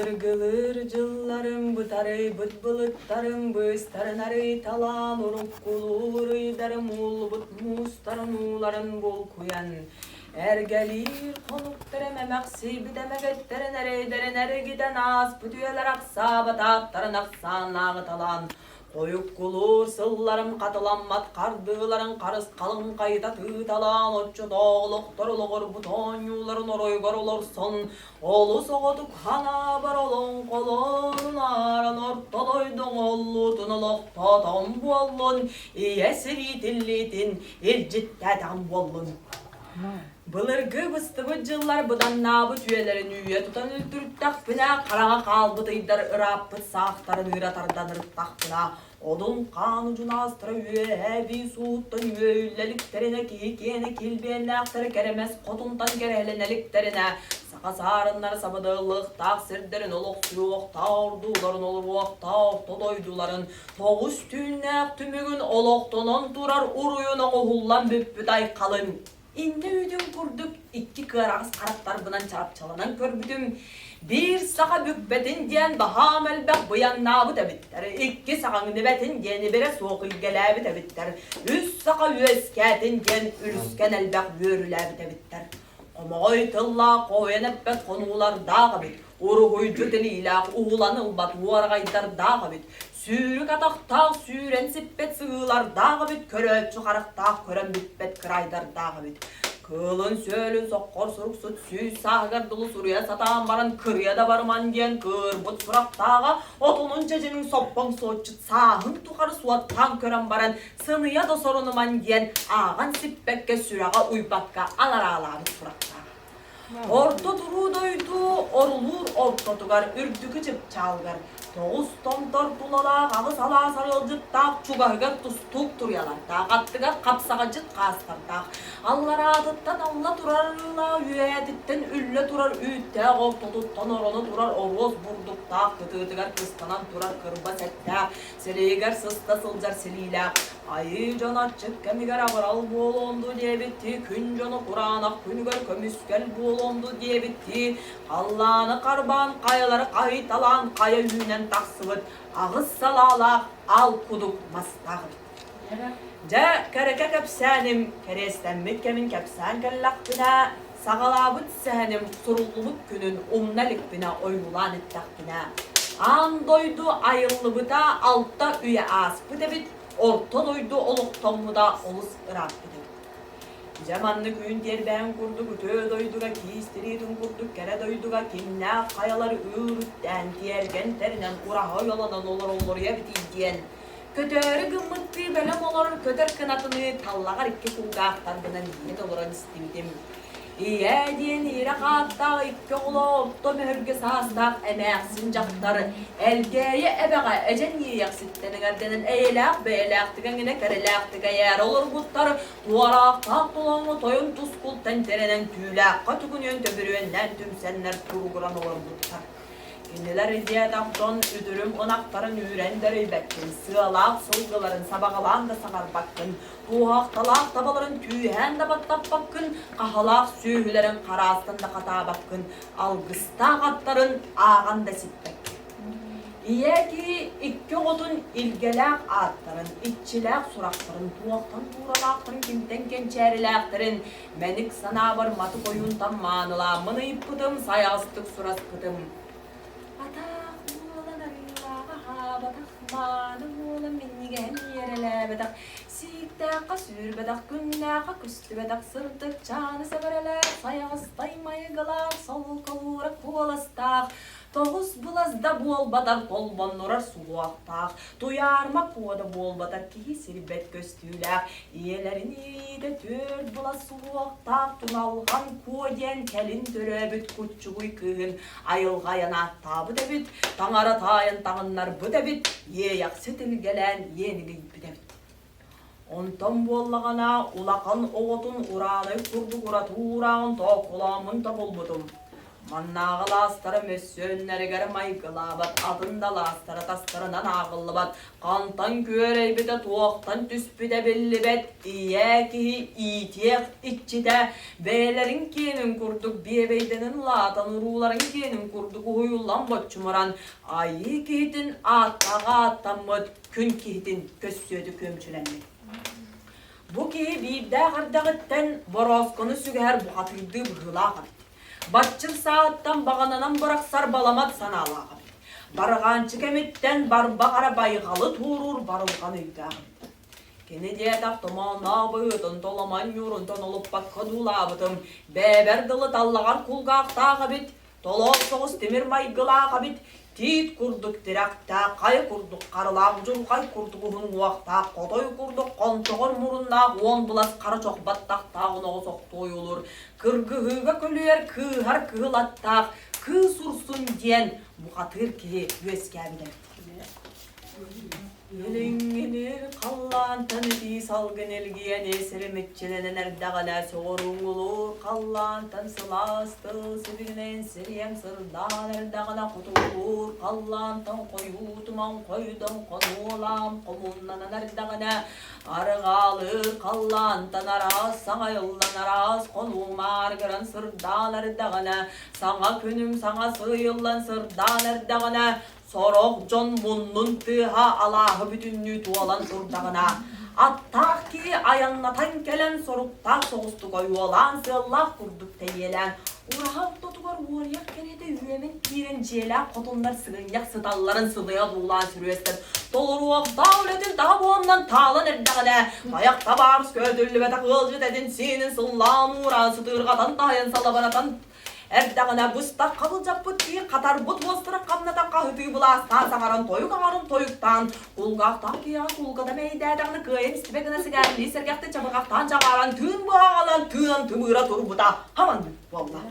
Былыргылыыр дьылларым бытарыйбыт былыттарым быыстарын арыйталаан уруккулуур ыйдарым ууллубут муустарын ууларын булкуйан эргэлиир хонуктарым эмэхсийбит эмэгэттэрин эрэйдэрин эргитэн ааспыт үйэлэр ахсаабат ааттарын ахсааннааҕыталаан Хойуккулуур сылларым хатыламмат хардыыларын харысхалын хайыта тыыталаан оччотооҕу олохтор олоҕурбут оонньууларын оройугар олорсон олус оҕотук ханаабар олоҥхолоон ааран ортолойдоҥ оллуутун олохтоотоҕум буоллун, ийэ сириитиллиитин илдьиттээтэҕим буоллун. Былыргы быстыбыт дьыллар быданнаабыт үйэлэрин үүйэ тутан үлтүрүттэхпинэ, хараҥа хаалбыт ыйдар ырааппыт саахтарын ыыра тардан ырыттахпына, одун хаан удьунаастара үөһээ бии сууттан үөйүллэ иликтэринэ, киһи киэнэ килбиэннээхтэрэ кэрэмэс хотунтан кэрэһэлэнэ иликтэринэ, саха саарыннара сабыдыаллыахтаах сирдэрин олохсуйуохтаах ордууларын олоруохтаах орто дойдуларын тоҕус түүннээх түмүгүн олохтонон турар уруйун оҥоһуллан бүппүт айхалын Иннэ үүтүн курдук икки кыараҕас харахтарбынан чарапчаланан көрбүтүм, биир саха бүкпэтин диэн баһаам элбэх быйаҥнаабыт эбиттэр, икки саха ҥнибэтин диэн ибирэ суох илгэлээбит эбиттэр, үс саха үөскээтин диэн үлүскэн элбэх үөрүүлээбит эбиттэр. Хомоҕой тыллаах хоһуйан эппэт хонуулардаах эбит, уруһуйдьут илиилээх уһулан ылбат уораҕайдардаах эбит, Сүүрүк атахтаах сүүрэн сиппэт сыһыылардаах эбит, көрөөччү харахтаах көрөн бүппэт кыраайдардаах эбит. Кыылын-сүөлүн соххор суруксут сүүс сааһыгар дылы суруйа сатаан баран кырыйа да барыман диэн кыырбыт сурахтааҕа, отонун чэчинин соппоҥ суотчут сааһын тухары суоттаан көрөн баран сыныйа да сорунуман диэн ааҕан сиппэккэ сүрэҕэ уйбакка анараалаабыт сурахтаах. Орто туруу дойду орулуур ортотугар үрдүкү чыпчаалыгар тоҕус томтор тулалаах аҕыс алаас арыалдьыттаах чугаһыгар тустуук туруйалардаах, аттыгар хапсаҕадьыт хаастардаах, аллараатыттан алла турар арыылаах, үөһээтиттэн үллэ турар үүттээх, ортотуттан ороно турар оруос бурдуктаах, кытыытыгар кыстанан турар кырбас эттээх, силиһигэр сыста сылдьар силиилээх, Айыы дьон аччык кэмигэр абырал буолуом дуу диэбиттии, күн дьону кураанах күнүгэр көмүскэл буолуом дуу диэбиттии, халлааны харбаан, хайалары хаһыйталаан хайа үүнэн тахсыбыт аҕыс салаалаах аал кудук мастаах эбит. Дьэ, кэрэкэ кэпсээним, кэриэстэммит кэмин кэпсээн кэллэхпинэ, саҕалаабыт сэһэним суруллубут күнүн умна иликпинэ ойуулаан эттэхпинэ, аан дойду айыллыбыта алта үйэ ааспыт эбит, орто дойду олохтоммута олус ырааппыт эбит. Дьэ маннык үүн тиэрбэһин курдук үтүө дойдуга киис тириитин курдук кэрэ дойдуга кимнээх хайалар үүрүттээн тиэргэн тэринэн ураһа ойолонон олороллоруйа эбитий диэн көтөөрү гыммыттыы бэлэм олорор көтөр кынатыныы таллаҕар икки кулгаахтарбынан иһит олорон истибитим. Ийээ диэн иирэ хааттаах икки оҕолоох орто мөһүлгэ саастаах эмээхсин дьахтар Элгээйи эбэҕэ эдьэн иэйэхситтэн эҥэрдэнэн эйэлээх бэйэлээхтик эҥинэ кэрэлээхтик эйээрэ олорбуттар туораахтаах толооҥҥо тойон тускултан тэрэнэн түүлээххэ түгүнүөн төбүрүөннээн түмсэннэр туругуран олорбуттар. Кинилэр диэтэх дьон үтүрүм ынахтарын үүрэн да эрийбэккин, сыалаах сылгыларын сабаҕалаан да саҥарбаккын, туоһахталаах табаларын түүһээн да баттаппаккын, хаһалаах сүөһүлэрин хараастан да хатаабаккын, алгыстаах аттарын ааҕан да сиппэккин. Ийэ киһи икки оҕотун илгэлээх ааттарын, иччилээх сурахтарын, туохтан тууралаахтарын, кимтэн кэнчээрилээхтэрин Мэник санаабар матык ойуунтан маанылааммын ыйыппытым, сайаҕастык сураспытым. Атаах буолан арыылааҕа аһаабатах, мааны буолан минньигэһин миэрэлээбэтэх, сииктээххэ сүүрбэтэх, күннээххэ көстүбэтэх сырдык чааны сэбэрэлээх, сайаҕастай майгылаах, солколуура куоластаах, Тоҕус былас да буолбатар толбоннурар суһуохтаах, туйаарма куода буолбатар киһи сирбэт көстүүлээх, ийэлэрин иэйиитэ түөрт былас суһуохтаах Туналҕан Куо диэн кэлин төрөөбүт куччугуй кыыһын айылҕа айан ааттаабыт эбит, таҥара таайан таҥыннарбыт эбит, иэйэхсит илгэлээн иэнигийбит эбит. Онтон буоллаҕына улахан оҕотун ураанай курдук ураты уурааҕын тоокколооммун тобулбутум. Маннааҕы алаастара мөссүөннэригэр майгылаабат, атын да алаастара тастарынан ааҕыллыбат, хантан күөрэйбитэ, туохтан түспүтэ биллибэт ийэ киһи иитиэх иччитэ бэйэлэрин киэнин курдук биэбэйдэнэн улаатан, урууларын киэнин курдук уһуйуллан боччумуран, айыы киһитин ааттааҕа ааттаммыт күн киһитин көссүөтү күөмчүлэммит. Бу киһи биирдээх эрдэҕиттэн борооскону сүгэһэр бухатыырдыы быһыылаах эбит. Баччыр сааттан баҕананан бырахсар баламат санаалаах эбит. Барҕаанчы кэмиттэн барбах эрэ байҕалы туоруур барылҕан өйдөөх эбит. Кини диэтэх томоонноох быһыытын толомон ньуурунтан олуппакка одуулаабытым, бэйэбэр дылы таллаҕар кулгаахтаах эбит, Толоос соҕус тимир майгылаах эбит, тиит курдук тирэхтээх, хайа курдук харылаах, удьурҕай курдук уһун уҥуохтаах, хотой курдук хончоҕор муруннаах, уон былас хара чох баттахтаах оноҕос охтуойулуур, кыргыһыыга көлүйэр кыыһар кыһыл аттаах Кыыс Урсун диэн бухатыыр киһи үөскээбит эбит. Илиҥҥинир халлаантан итии салгын илгийэн сиримиччилэнэн эрдэҕинэ соҕурууҥулуур халлаантан сылаас тыл сибигинэйэн сириэм сырдаан эрдэҕинэ хотугулуур халлаантан хойуу туман хойдон хонуолаан хомуннанан эрдэҕинэ арҕаалыыр халлаантан араас саҥа айыллан араас хонуу мааргыран сырдаан эрдэҕинэ саҥа күнүм саҥа сыыйыллан сырдаан эрдэҕинэ Сорох дьон муннун тыаһа алааһы бүтүннүү туолан турдаҕына, аттаах киһи айаннатан кэлэн соруктаах соҕустук ойуолаан сыаллаах курдук тэйиэлээн, ураһа ортотугар уоруйах кэриэтэ үөмэн киирэн дьиэлээх хотуннар сыгынньах сыталларын сылыйа буулаан сүрүөстэн толоруохтаах үлэтин таһа буоннан таалан эрдэҕинэ, тайах табаарыс көтүллүбэтэх ыалдьыт этин-сиинин сыллаан уураан сытыырҕатан таһыйан салабыратан Эрдэҕинэ быстахха былдьаппыт киһи хатарбыт уостарын хамнатан хаһытыы былаастаан саҥаран тойук аҥарын тойуктаан, кулгаахтаах киһиэхэ кулгата мэйдээтэҕинэ кыайан истибэт гына сигээрилии сэргэхтик чабырҕахтаан чаҕааран тыын быһаҕалаан тыынан тымыыра турбута хаманнык буолла.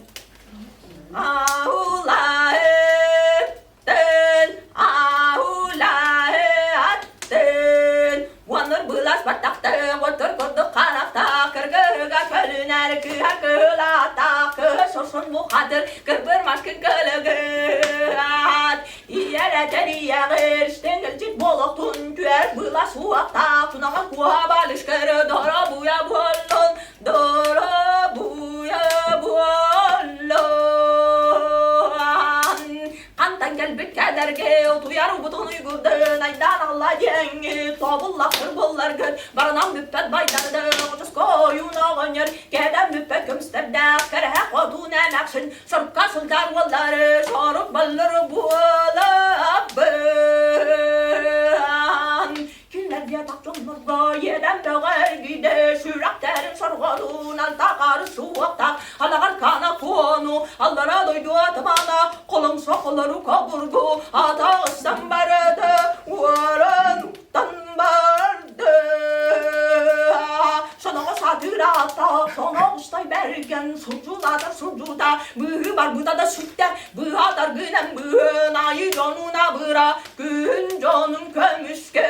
Аттын, аһулаһы аттын, Уоннур былас баттахтары, оттор курдук харахтаах, Кыргыһыга көлүнэр кыһа кыһылаатаах, Кыһы сорсун бухатыр, кырбыр машкын кылыгыат. Ийэлэтэр ийэҕир, штенгелчит болохтун, Түөр былас уохтаах, тунаҕа куоһа балышкыры, Доробуя буоллун, доробуя буоллун. Хантан кэлбит кэлэргэ утуйар убутун уйгурдун айдаан алла диэҥҥи тобуллахтыр булларгын барынан бүппэт байдарды отускойун оҕонньор кэдэн бүппэт көмүстэрдээх кэрэһэ хотун эмээхсин сорукка сылдьар уоллары сорук баллары буолабын Кинилэргэ тахсылларга иэдэм бөҕө эргийдэ, сүрэхтэрин сорҕотун алтаҕар суохтаах, алаҕар кана куону, аллара дойду атамана, холоҥсо холору кобургу, атаҕыстан барыта, уоран уктан барды. Соноҕо сатыыраата, соноҕустай бэргэн, сурдьулаатар сурдьута, быыһы барбыта да сүттэ, быыһаатар гынан быыһын айыы дьонун абыра, Күн дьонун көмүскэ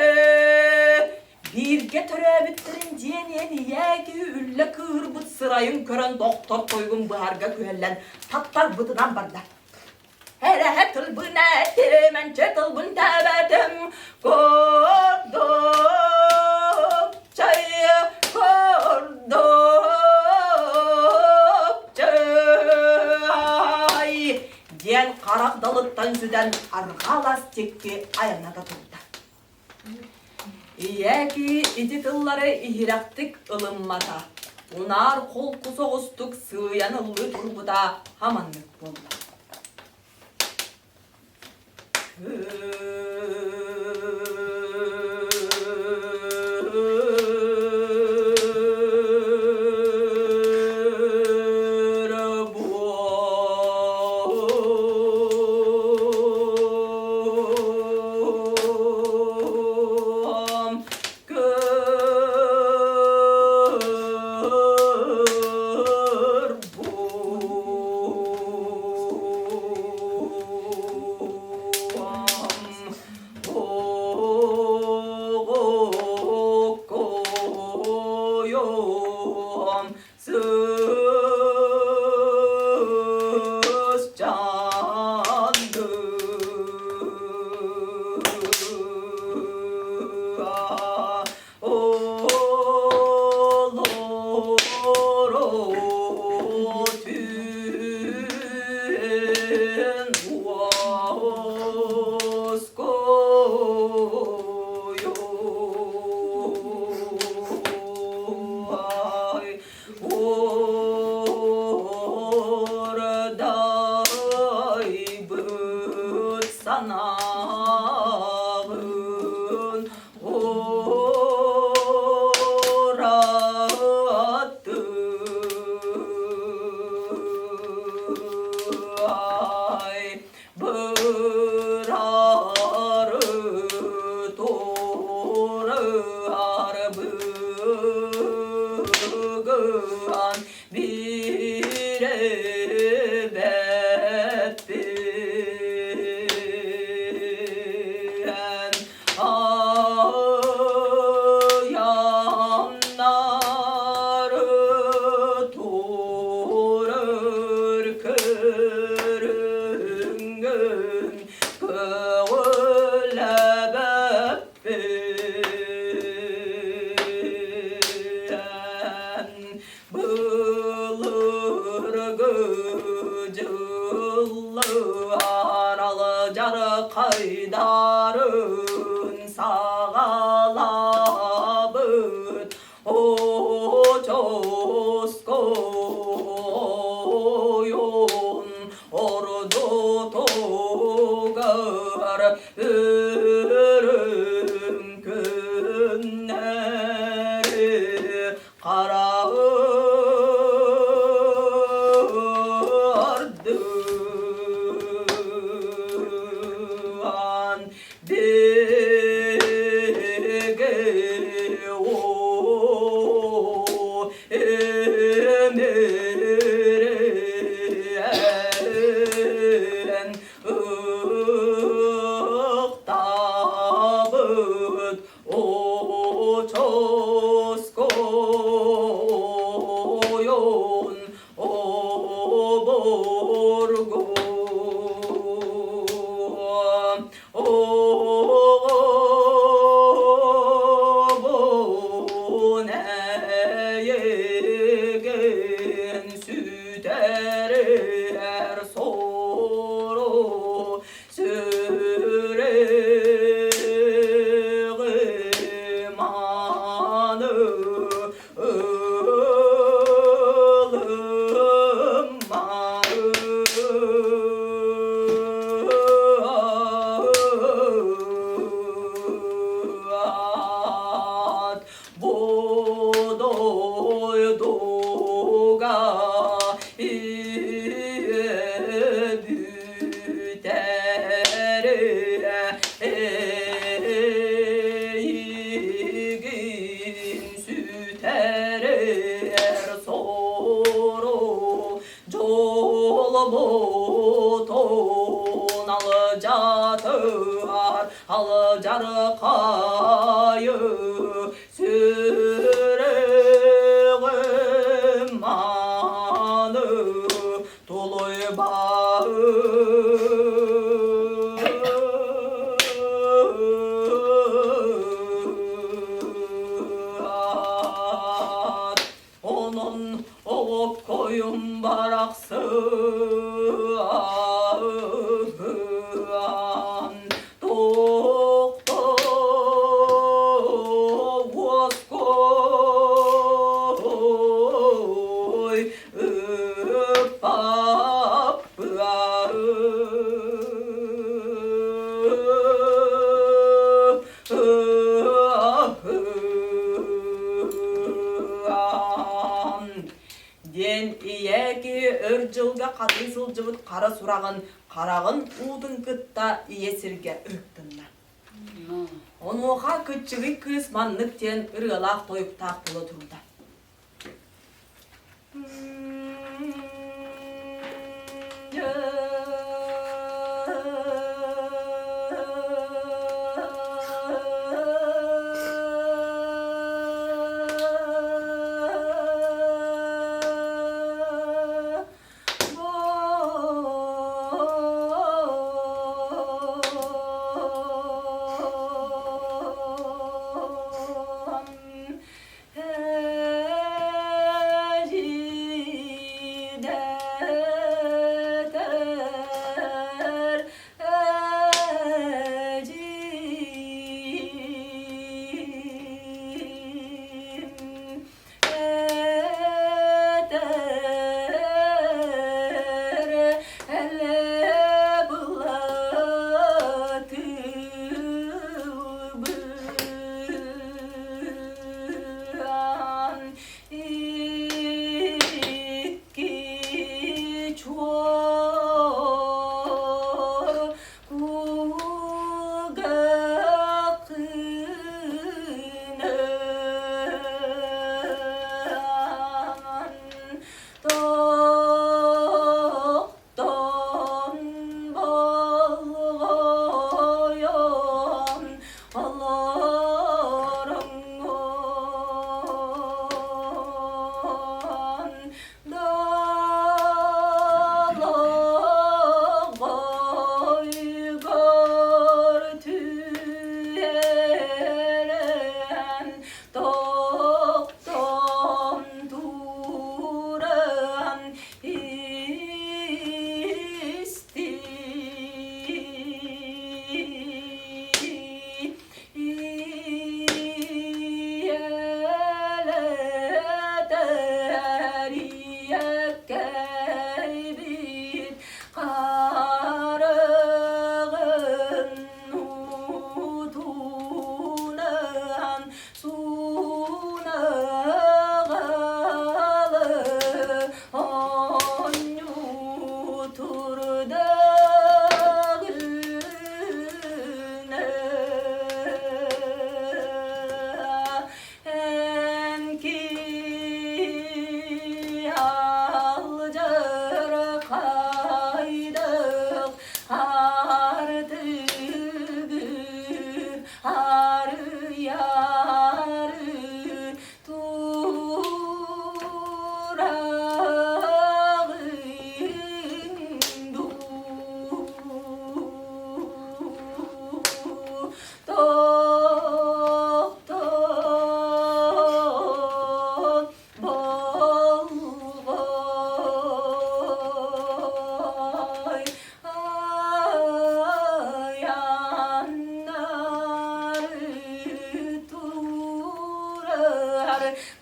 Бииргэ төрөөбүттэрин диэниэн ийээ киһи үллэ кыыһырбыт сырайын көрөн доктор тойугун быһарга күһэллэн таптарбытынан барда. Эрэһэ тылбын этим, энчэ тылбын тэбэтим, курдук чай, курдук чай диэн харах далыттан сүтэн арҕаа ластикки айанната турда. Ийээки ити тыллары иһирэхтик ылыммата, унаар холку соҕустук сыыйан ыллыы турбута хаманнык буолла. Сыс Бирэбэппин Аяннары турар көрүҥҥүн көҕүлэбэппин Былыргы дьыллар алдьархайдарын саҕалаабыт Очоскойун ордотугар үрүҥ күннэри Хараардыан биһиги эмириэн ыктабыт Очоскойун оборгу Оҕобун эйигин сүтэрэр сору Сүрэҕим аны ылыммаат бу дойдуга Эйигин сүтэрэр сору дьолбутун алдьатар алдьархайы Сүрэҕим мааны тулуйбат Онон оҕоккойум барахсан тохтоо уоскуй Диэн ийээки өр дьылга хатыы сылдьыбыт хара сураҕын хараҕын уутун кытта ийэ сиргэ ыһыктынна. Онуоха кыччыгый кыыс маннык диэн ырыалаах-тойуктаах буола турда.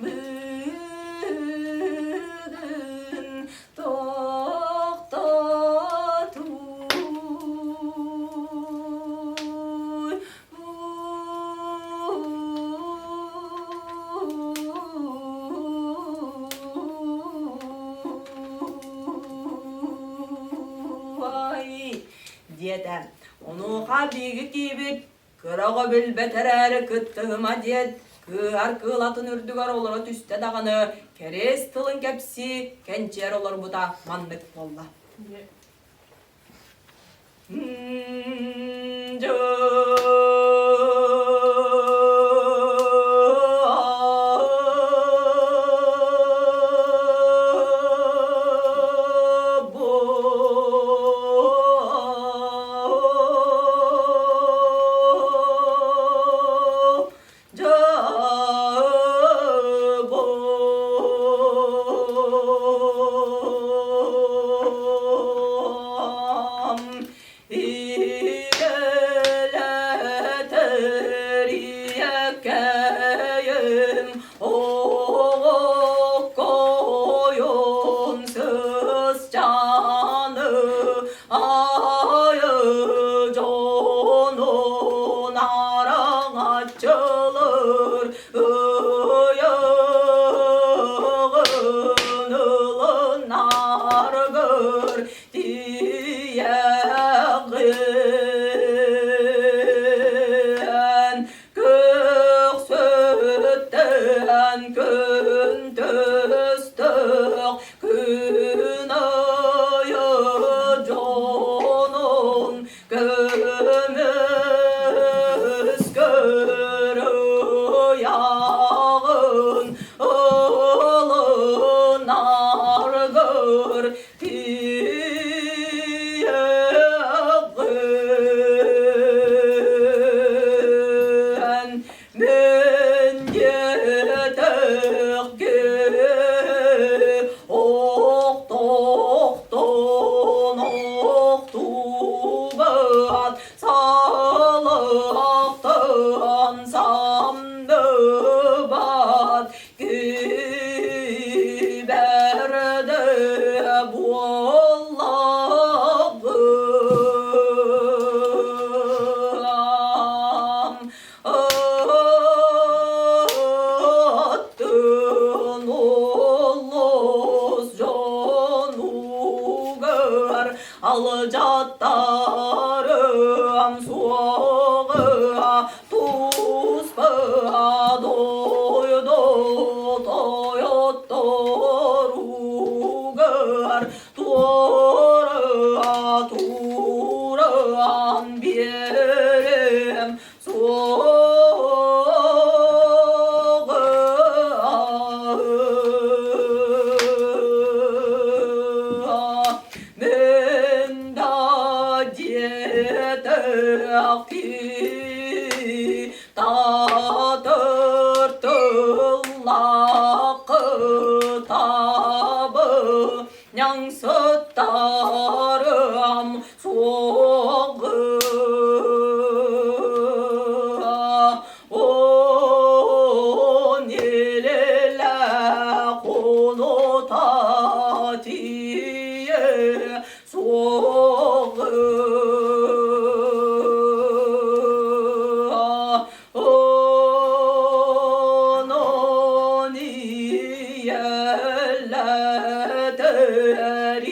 Бүгүн тохтотууй. Диэтэ. Онуоха биһиги киһибит кыра оҕо билбэт эрээри кыттыһыма диэт, кыыһар кыылатын үрдүгэр олоро түстэ даҕаны, кэриэс тылын кэпсии, кэнчиэр олорбута маннык буолла. Иэлэтэр оҕоккойун сысчаны айы дьонун араҥаччылыр ыйыгын ылынаргыр тиийэҕин Көхсүттэн күн түстэх күн айы дьонун көмүс көрүйэҕин ылынаргыр Тиийэҕин мин диэтэххэ охтохтон охтубат салахтан самныбат Кибэрдэ буоллаҕым, аттын олус дьонугар алдьаттарым суоҕа туспа дойду тойотторугар туора туран биэрем суоҕа. Мен да диэтэх Татыр тыллаах кытабы ньаҥсыттарым суоҕа. Он илэлэх хонута тиийэ суоҕа. Онон ийэлэтэр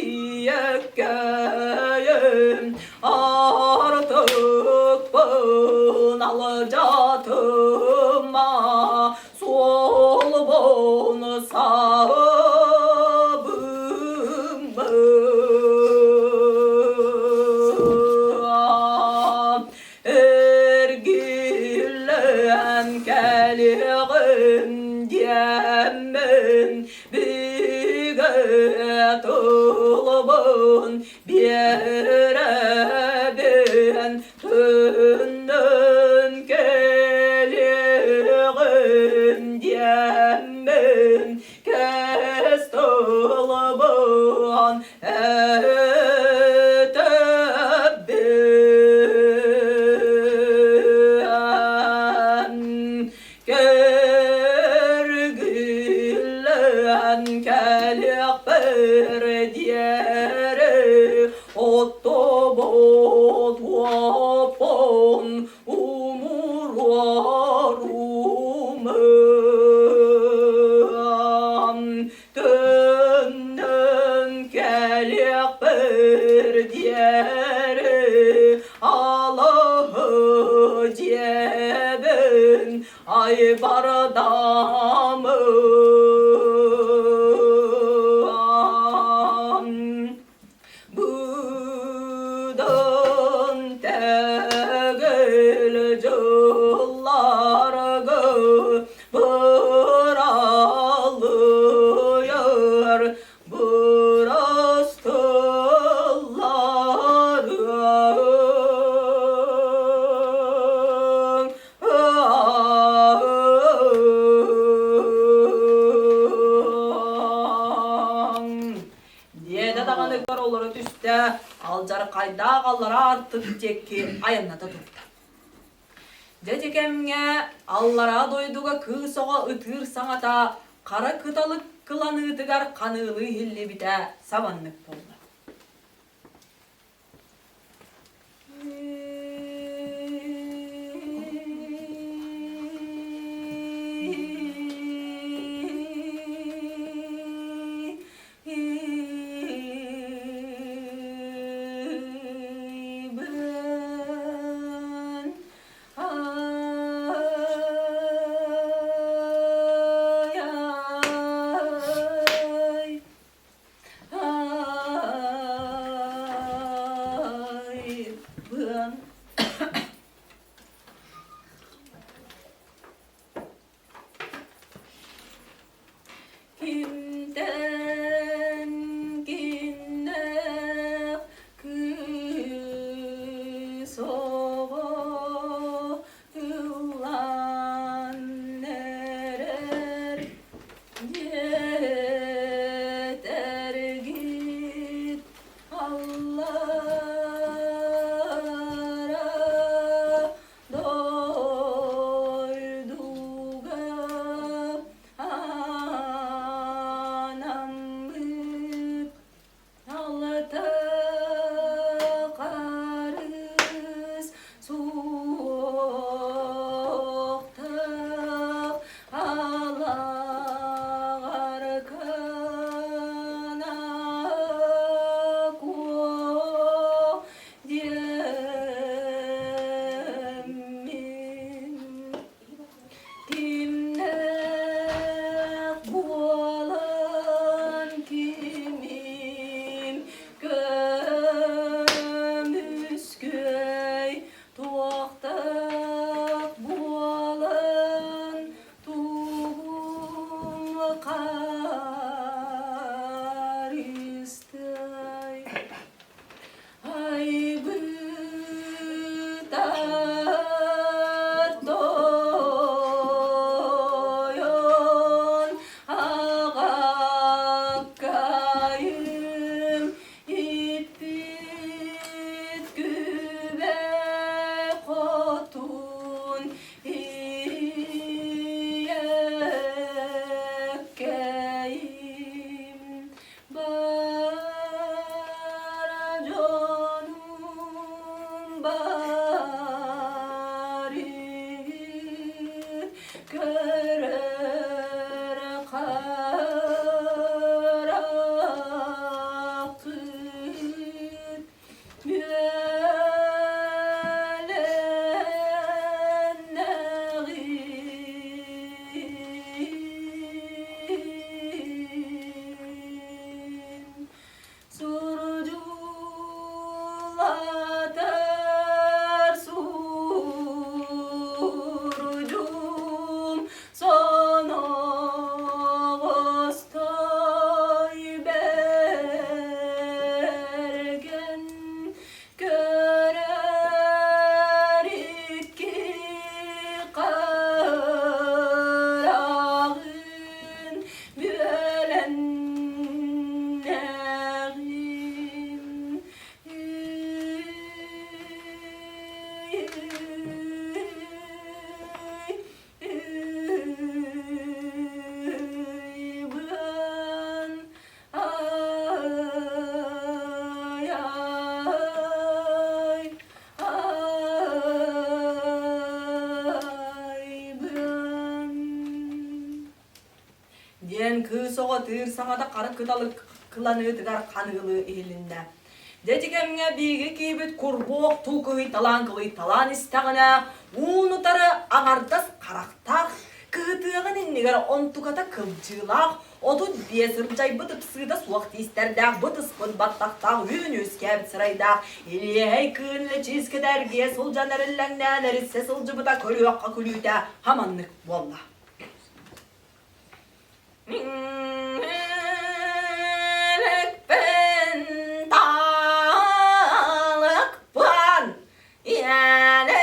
ийэккэйим артыкпын алдьатыма суолбун сабыма. Эргиллэн кэлиэҕим диэммин бигэ тылбын биэрэбин Төннөн кэлиэҕим диэммин кэс тылбын этэбин. Кэргиллэн Төннөн кэлиэхпэр диэри оттубут уоппун умуруорумун. Төннөн кэлиэхпэр диэри алаһы дьиэбин айбардамын. Быдан тэгил дьылларга быралыйар бырастылларым. Диэтэ даҕаны олоро түстэ, алдьархайдаах аллараа артык диэки айанната турда. Дьэ ити кэмҥэ аллараа дойдуга кыыс оҕо ытыыр саҥата хара кыталык кыланыытыгар ханыылыы иһиллибитэ сабаннык буолла. Айбын. Кимтэн киннэх кыыс оҕо ыллаан эрэр Диэтэргит аллара дойдуга анаммыт алта харыс суохтаах алаҕар кына куо диэммин Кимнээх буолан кимим көмүскүөй туохтаах буолан тугум харыстай Айбытар тойон аҕаккайым иппит күбэ хотун ийэккэм. Диэн кыыс оҕо тыыр саҥата хара кыталык кыланыытыгар ханыылыы иһилиннэ. Дьэ ити кэмҥэ биһиги киһибит курбуох туу кыһыйталаан кылыйталаан истэҕинэ, уун-утары аҥардас харахтаах, кыһытыаҕын иннигэр онтуката кылдьыылаах, 35 ырдьайбыт ыпсыыта суох тиистэрдээх, быт ыспыт баттахтаах, үүн үөскээбит сырайдаах, илиэһэй кыын лэчиискэтэ эргийэ сылдьан эриллэҥнээн эриссе сылдьыбыта көрүөххэ күлүүтэ хаманнык буолла. Миҥэлэкпин таалыкпын, иэнэникпин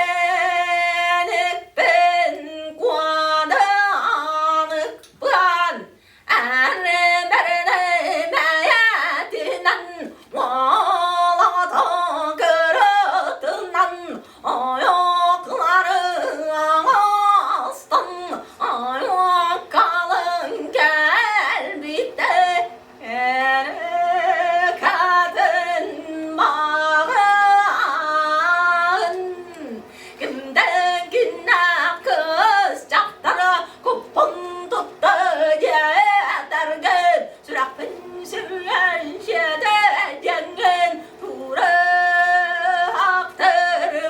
куодааныкпын, эн бэрнэ бэйэтинэн уолаҕата кырытынан Ойокларыҥастан айаккалын кэлбитэ Эркатын маҕан Кимдэн киннээх кыыс дьахтара куппун тутта диэтэргин Сүрэхпин сүрэн сиэтэ диэҥҥин Тураахтар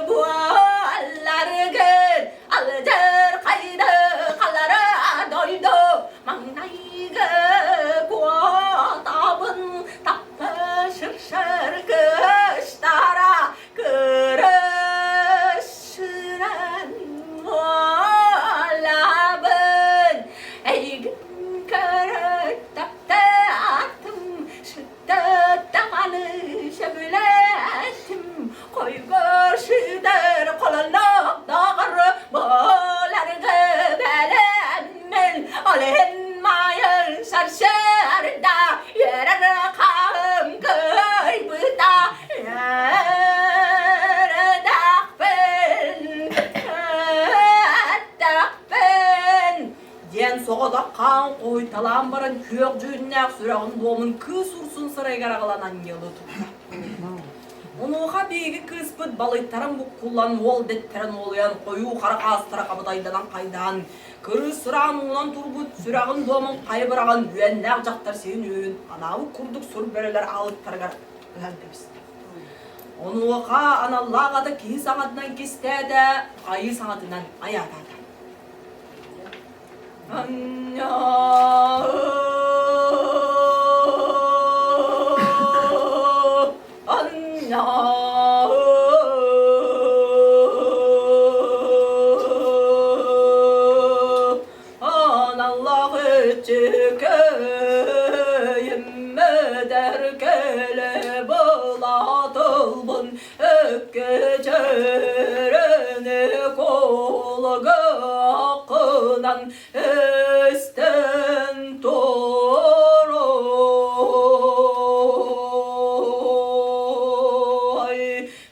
буолларгын алдьархайды халара дойду маҥнайгы куотабын тапташыршар кыштара кырышыран буолабын эйигин көрөр таптаатым Даҕаны сөбүлээтим, хойгор-сыдар холонноохтооҕор буоларга бэлэммин, ол иһин маайын сарсыарда үөрэр хаһым кыайбыта үөрдэхпин, эттэхпин диэн соҕотох хаан хоһуйталаан баран күөх дьүһүннээх сүрэҕин дуомун кыыс урсун сарайыгар аҕалан анньыалыы турда. Онуоха биһиги кыыспыт балыйтаран буккуллан уол дэттэрэн уолуйан хойуу хара хаастара хабытайданан хайдаан кырыыс сыраан уунан турбут сүрэҕин дуомун хайа быраҕан үөннээх дьахтар сиһин үөһүн анаабыт курдук сур бөрөлөр аалыктарыгар ыһан кэбистэ. Онуоха аналлаах ата киһи саҥатынан кистээтэ, айыы саҥатынан айаатаата. Өккөчөрөнү кулгахынан өстөн турой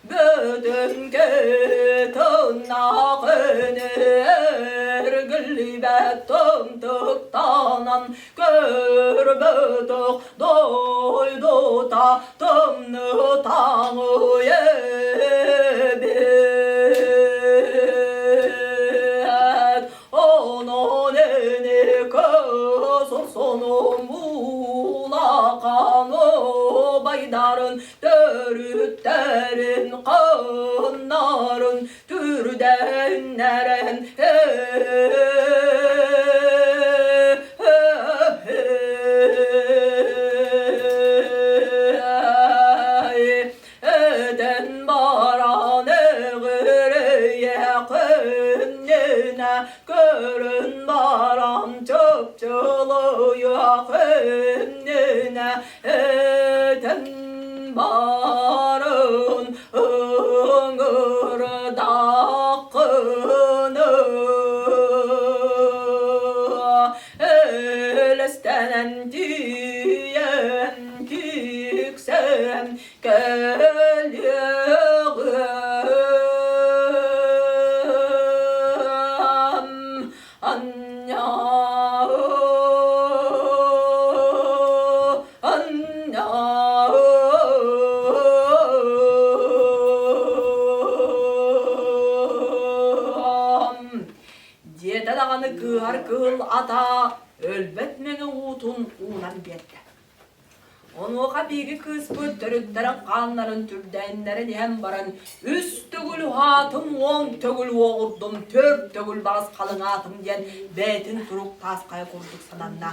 Бүтүнкү тыннахын эргиллибэт тымтыктанан көрбөтөх дойдута тымныы таҥыы эбит. Онон ини кысырсунум улахан убайдарын төрүттэрин кыннарын түрдэннэрэн Этэн баран эҕирийэ күннүнэ көрөн баран чыпчылыйа күннүнэ Этэн барын ыҥырдаххына Элэстэнэн тиийэн киксэн кэлиэҕим Диэтэ даҕаны кыыһар кыыл ата өлбөт мэҥэ уутун кутун уунан биэрдэ. Онуоха биһиги кыыспыт төрүттэрин хааннарын түрдээннэрин иһэн баран үс төгүл уһаатым, 10 төгүл уоҕурдум, түөрт төгүл баҕас халыҥаатым диэн бэйэтин турук таас хайа курдук сананна.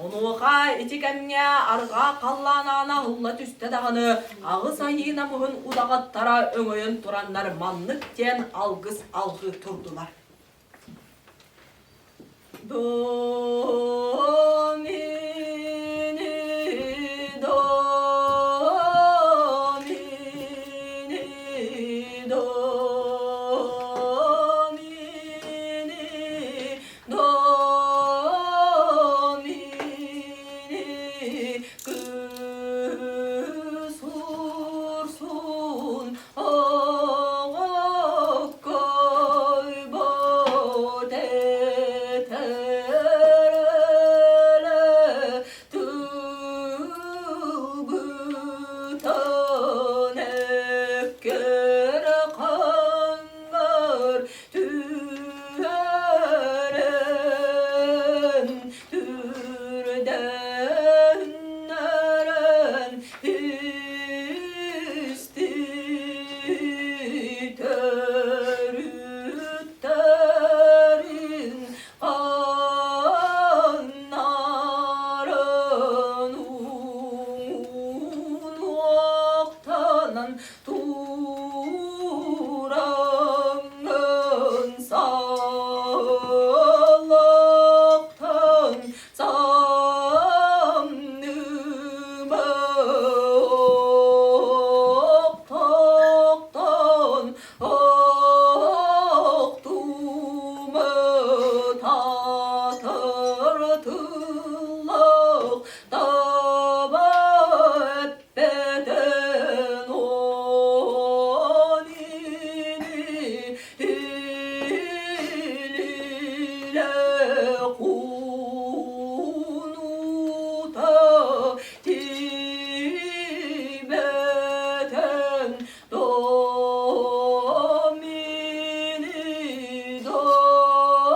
Онуоха ити кэмҥэ арҕаа халлаан аана аһылла түстэ даҕаны аҕыс айыы намыһын удаҕаттара өҥөйөн тураннар маннык диэн алгыс алҕыы турдулар. Домини, Домини, Домини, Домини, кысурсун оҕоккойбот этэрэлэ тылбытын эккэр хаҥҥар түһэрэн түрдэннэрэн исти төрүттэрин ханнарын уҥуохтанан Тураҥҥын саллахтан самныма охтохтон охтума татыртыллах таба эппэтэн он ини илилэ куунута тибэтэн Домини, Домини,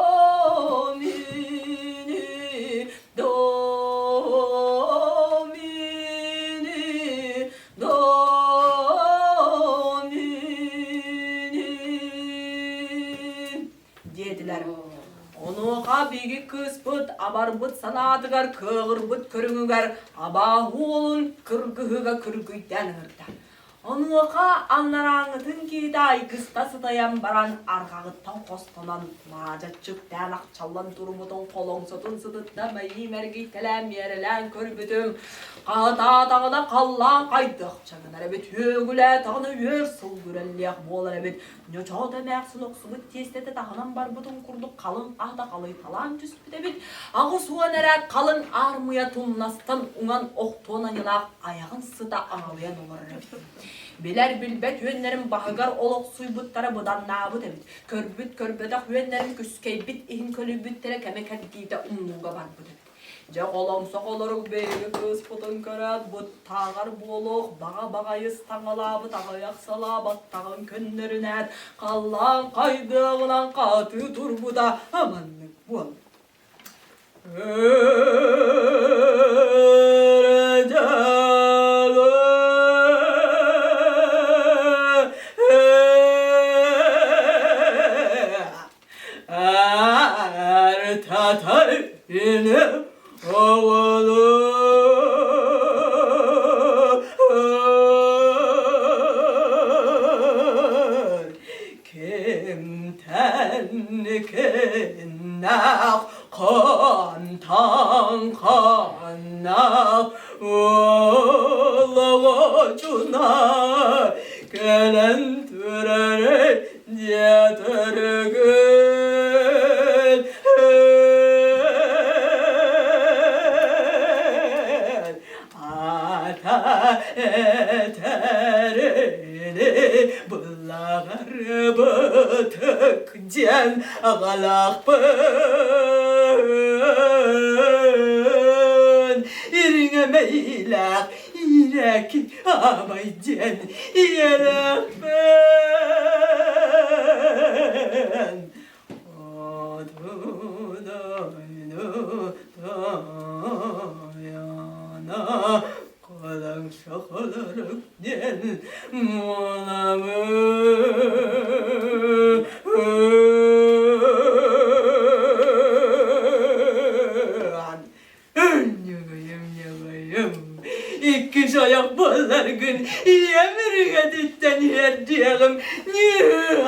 Домини, Домини, диэтилэр. Онуоха биһиги кыыспыт абарбыт санаатыгар кыаҕырбыт көрүҥүгэр абааһы уолун кыргыһыыга күргүйдээн ыҥырда. Онуоха анарааҥҥытын киһитэ айгыста сытайан баран арҕаҕыттан хостонон, маадьаччыктээн ахчаллан турбутун холоҥсотун сытытта мэйиим эргийтэлээн миэрэлээн көрбүтүм, хаһытаатаҕына халлаан хайдах чаҥынар эбит, үөгүлээтэҕинэ үөр сыл үрэллиэх буолар эбит, ньочоот эмээхсин охсубут тиэстэтэ таһынан барбытын курдук халыҥ аата халыйталаан түспүт эбит, 80 эрээт халыҥ аармыйа тумнастан уҥан охтуон аньылаах айаҕын сыта аҥалыйан олорор эбит. Билэр-билбэт үөннэрин баһыгар олохсуйбуттара быданнаабыт эбит. Көрбүт-көрбөтөх үөннэрин күскэйбит иһин көлүйбүттэрэ кэмэ кэрдиитэ умнууга барбыт эбит. Дьэ холоҥсох олорук биһиги кыыспытын көрөөт быттааҕар буолуох баҕа баҕайы ыстаҥалаабыт аҕыйах салаа баттаҕын көннөрүнээт халлаан хайдыаҕынан хаатыы турбута аманнык буолла. Кимтэн киннэх хантан ханнах олоҕочуна кэлэн турар диэтэргин ата этэрини Былаҕарбытык диэн аҕалаахпын ириҥэмэйилээх иирээки аамай диэн ийэлээхпин. Одуну Холорук диэн муоламын. Ньыгыйым, ньыгыйым, иккис ойох буолларгын ийэм үрүгэтиттэн иһэрдиэҕим. Ньыгыйым,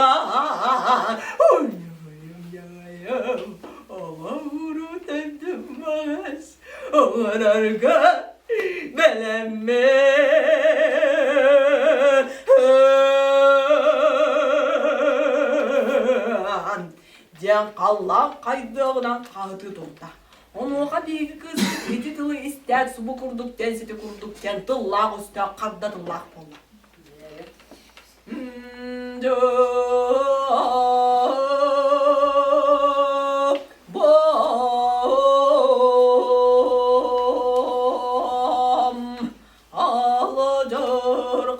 ньыгыйым, оҕо урутайдым маҕас, оҥорорго бэлэммин. Диэн халлаан хайдыаҕынан хаһытыы турда. Онуоха биһиги кыыспыт ити тылы истээт субу курдук диэн сити курдук диэн тыллаах өстөөх харда тыллаах буолла.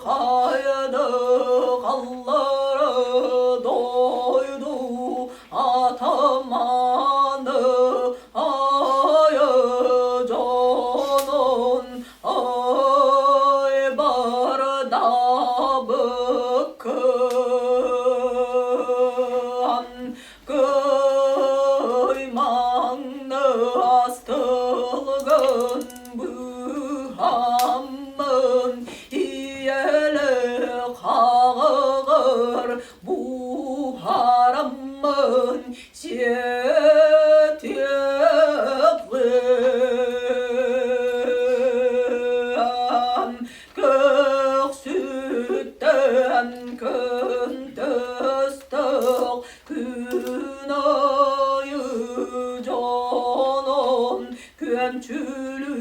Алдьархайды халлары дойду атаманы айы дьонун ай бардабыккын Кыймаҥны астылгын быһаммын ийэлэ хаҕыгыр буһараммын сиэтиэҕим Көхсүттэн көнтөстөх күн айы дьонун күөмчүлүү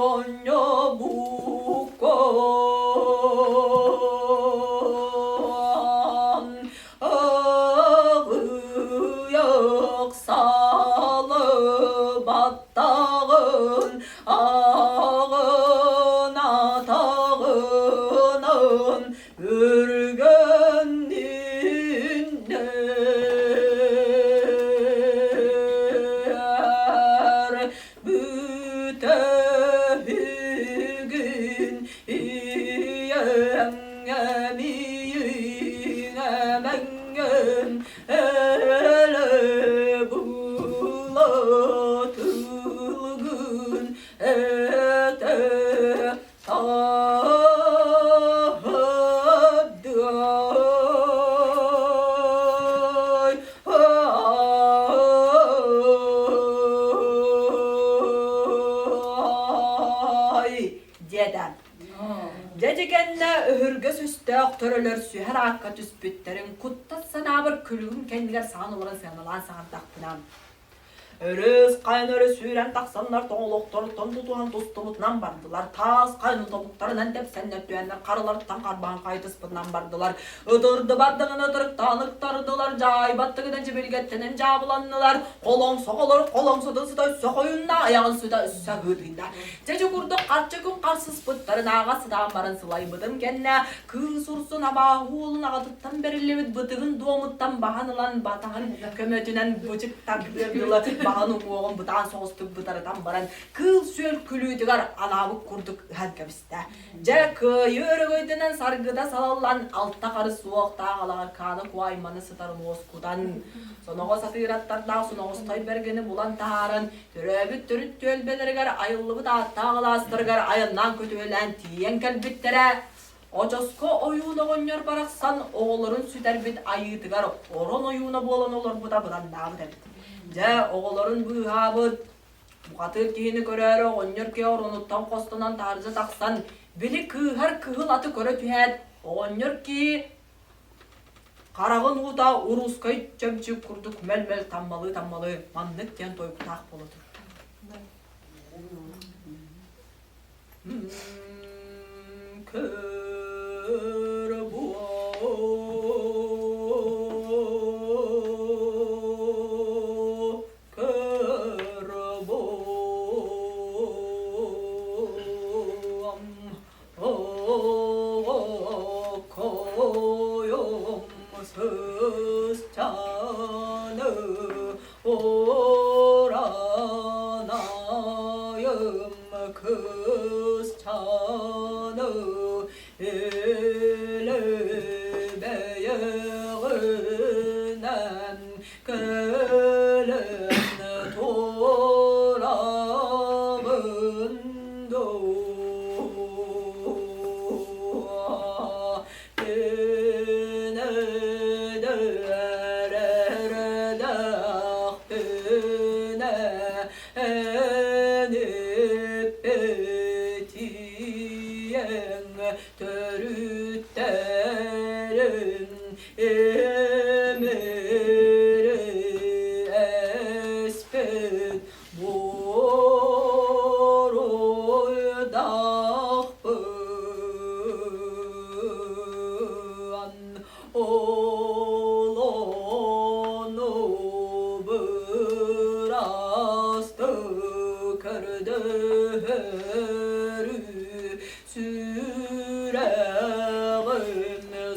оонньобуккун Аҕыйах салы баттаҕын аҕын атаҕынан өргөннүннэр бүтэһигин ийэҥ эмиийиҥ элэ була тылгын этэ Диэтэ. Дьэ дьикэннэ өһүргэ сүстөөх төрөлөр сүһэр аакка түспүттэрин куттас санаабар күлүгүн кэннигэр саҕан олорон сыаналаан саҥардахпына Өрүс хайан өрө сүүрэн тахсаннар тоҥолохторуттан тутуһан тустубутунан бардылар, таас хайаны тобуктарынан тэпсэннэр түһэннэр харыларыттан харбаан хайытыспытынан бардылар, ытырдыбардыгына ытырыктаан ыктардылар, дьаайбаттыгына дьибилгэттэнэн дьаабыланнылар, холоҥсоҕолор холоҥсотун сыта өссө хойунна, айаҕын сыта өссө ыытыйда. Чэчи курдук харчы күн харсыспыттарын ааҕа сытаан баран сылайбытым кэннэ Кыыс урсун абааһы уолун аҕатыттан бэриллибит бытыгын дуомуттан баһан ылан батаһын көмөтүнэн бычык тардыар дылы баһын уҥуоҕун бытаан соҕустук бытарытан баран кыыл-сүөл күлүүтүгэр анаабыт курдук ыһан кэбистэ. Дьэ, кыайыы өрөгөйдөнөн саргыта салаллан алта харыс суохтаах алаҕаркааны куайманы сытарын уоскутан, соноҕос атыыраттардаах соноҕостой бэргэни булан таһааран, төрөөбүт төрүт түөлбэлэригэр айыллыбыт ааттаах алаастарыгар айаннаан көтүөлээн тиийэн кэлбиттэрэ. Очоско ойуун оҕонньор барахсан оҕолорун сүтэрбит айыытыгар орон ойууна буолан олорбута быданнаабыт эбит. Дьэ, оҕолорун быыһаабыт, бухатыыр киһини көрөөрү оҕонньор киһи оронуттан хостонон таһырдьа тахсан, били кыыһар кыһыл аты көрө түһээт, оҕонньор киһи хараҕын уута уруускай чөмчүүк курдук мөл-мөл таммалыы-таммалыы маннык диэн туойбутаах буола турда. Көр Оҕоккойум сысчаны ураһа. кыысчааны Өлөбөйөҕүнэн көлөн тураҕын дуо? Түнөдөрөрдөхпүнэ Өнүппүтиэҥ төрүттэрин имири эспит буруйдахпын. Ол ону бырасты көрдөһөрү сүрэҕим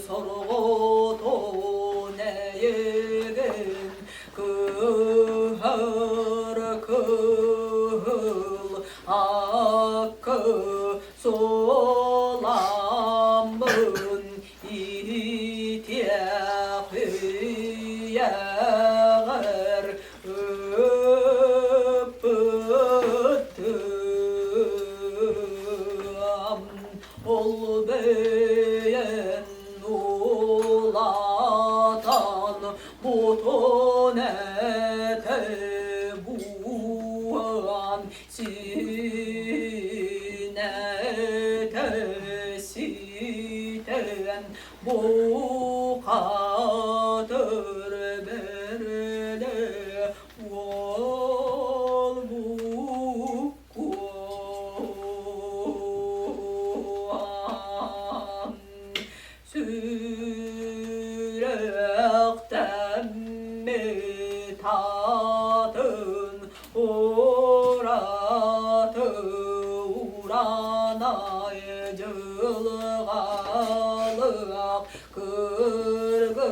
сорҕотун эйигин кыһар кыһыл аккы суоламмын иитиэх үйэҕэр ыппытым. Ол бэйэн улаатан бутун этэ буһан синэтэ ситэн бухатыр бэрдэ уол буккуам сүрэхтэммит атын ураты уранай дьылҕалыах кыргыга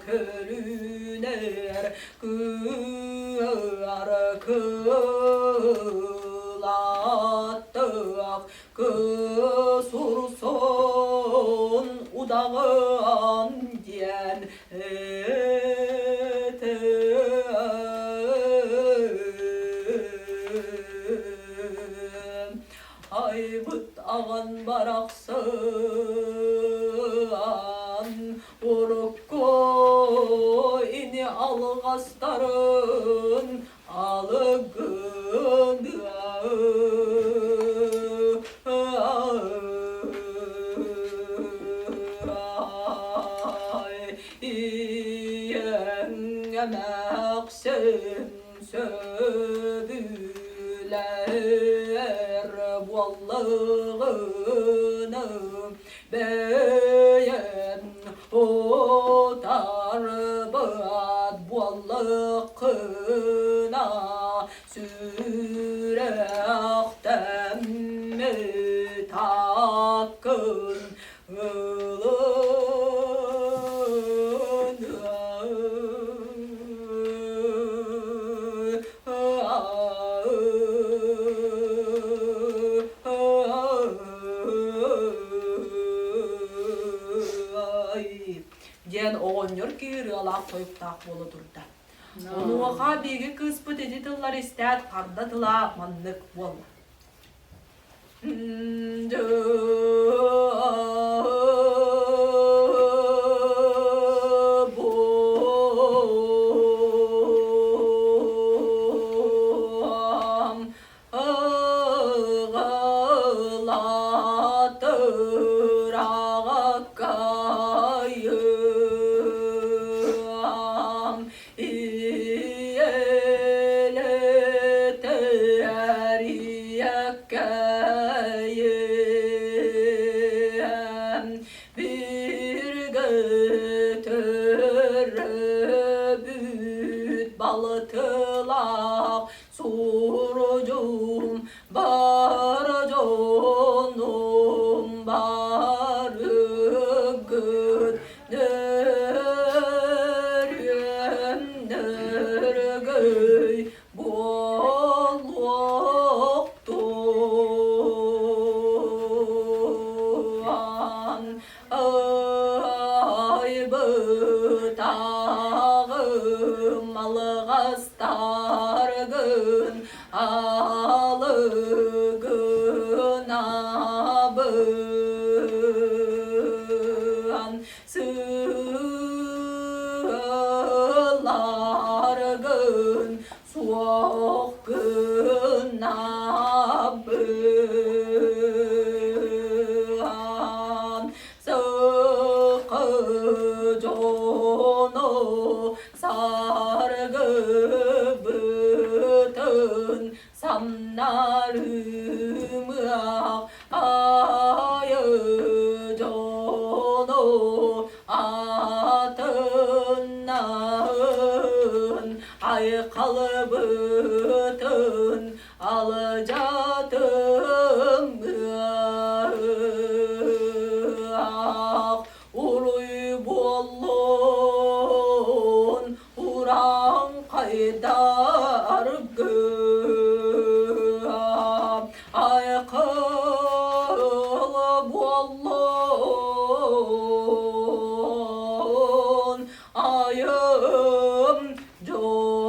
көлүнэр кыар кылаттыах кысурсон удаҕан диэн Айбыт аҕан барахсан урукку ини алҕастарын алыгыныа Ийэҥ эмээхсин сөбүлэр буоллаҕына бэйэм утарбат буоллаххына сүрэхтэммит аккын Диэн оҕонньор киһи ырыалаах тойуктаах буола турда. Онуоха биһиги кыыспыт ити тыллары истээт харда тыла маннык буолла. Балтылаах сурдьум бар дьонум барыгыт нөрүөн нөргөй буоллун. Алыгынабын сылларгын суох гынабын сыкы дьону саргыбытын самнарымыах айы дьону атыннаын айхалыбытын алдьатымыах уруй буоллун урааҥхайдаргы айхал буоллун айым дьонугар.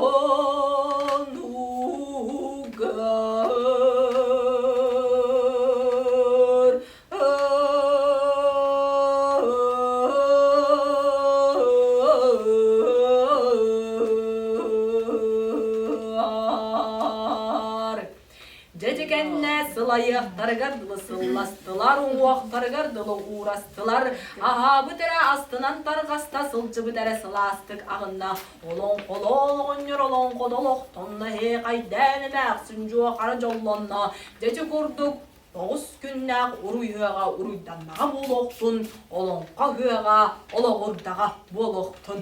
Дьэдьикэннэ сылайыахтарыгар дылы сылластылар, уҥуохтарыгар дылы уурастылар, аһаабыт эрэ астынан тарҕаста, сылдьыбыт эрэ сылаастык аҕынна. Олоҥхолоон оҕонньор олоҥхону олохтонно, эһиэхэйдээн эмээхсин дьуохара дьоллонно. Дьэдьи курдук тоҕус күннээх уруй ыһыаҕа уруйданнаҕа буолуохтун, олоҥхо ыһыаҕа олоҕурдаҕа буолуохтун.